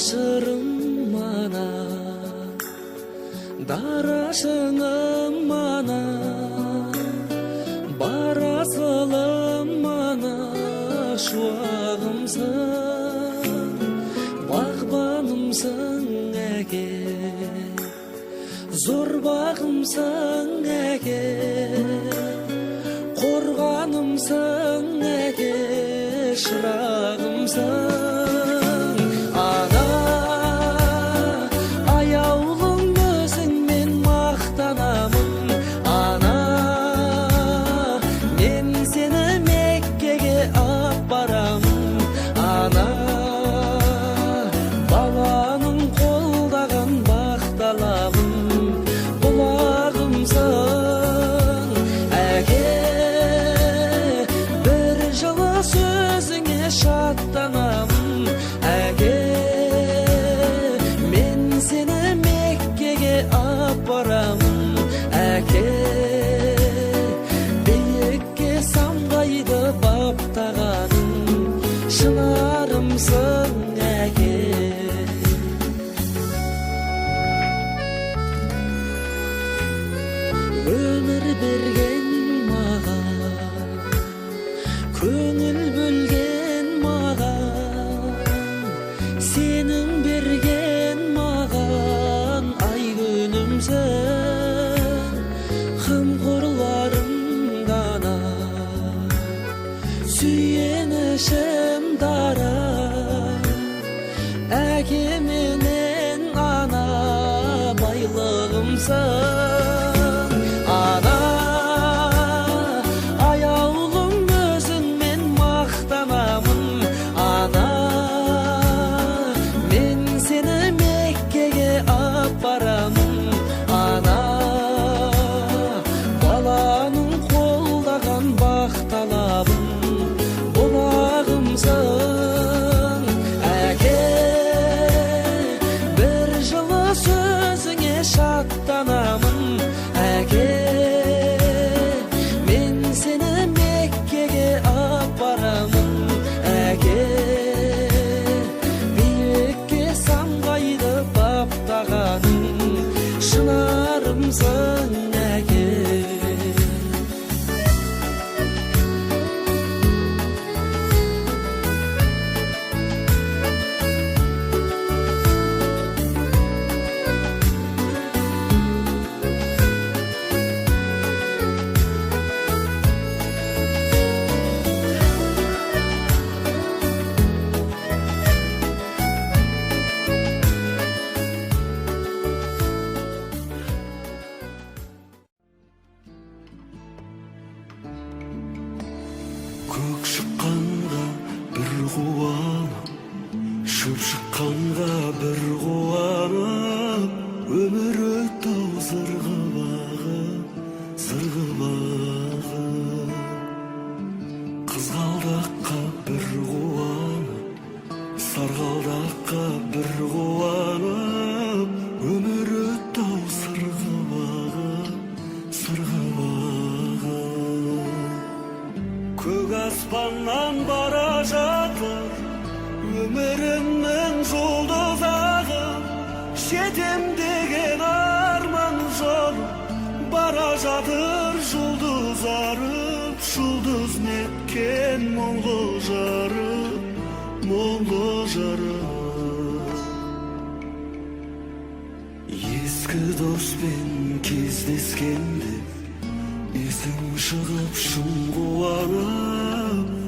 Жанашырым ана, дара шыңым ана, бар асылым ана, шуағымсың, бағбанымсың әке, зор бағымсың әке, қорғанымсың әке, шырағымсың. Ана, аяулым өзіңмен мақтанамын, ана, мен сені Меккеге ап барамын, ана, баланың қолдаған бақ талабын, бұлағымсың, әке, бір жылы сөзіңе шаттанамын, әке, мен сені Меккеге ап барамын, әке, биікке самғайды баптағаның, шынарымсың, әке. Өмір берген маған, көңіл бөлген маған, сенің берген маған ай күнімсің, қамқорларым дана, сүйенішім дара, әке менен ана байлығымсың. Ана, аяулым өзіңмен мақтанамын, ана, мен сені Меккеге ап барамын, ана, баланың қолдаған бақ талабын, бұлағымсың, әке, бір жылы сөзіңе шаттанамын, әке, мен сені Меккеге ап барамын, әке, биікке самғайды баптағаның, шынарымсың, әке. Көк шыққанға бір қуанып, шөп шыққанға бір қуанып, өмір өтті-ау зырғып ағып, зырғып ағып. Қызғалдаққа бір қуанып, сарғалдаққа бір қуанып, өмір өтті-ау сырғып ағып, сырғып ағып. Көк аспаннан бара жатыр өмірімнің жұлдыз ағып, жетем деген арман жолы бара жатыр жұлдыз арып, жұлдыз неткен мұңлы жарып, мұңлы жарып. Ескі доспен кездескенде есің шығып шын қуанып.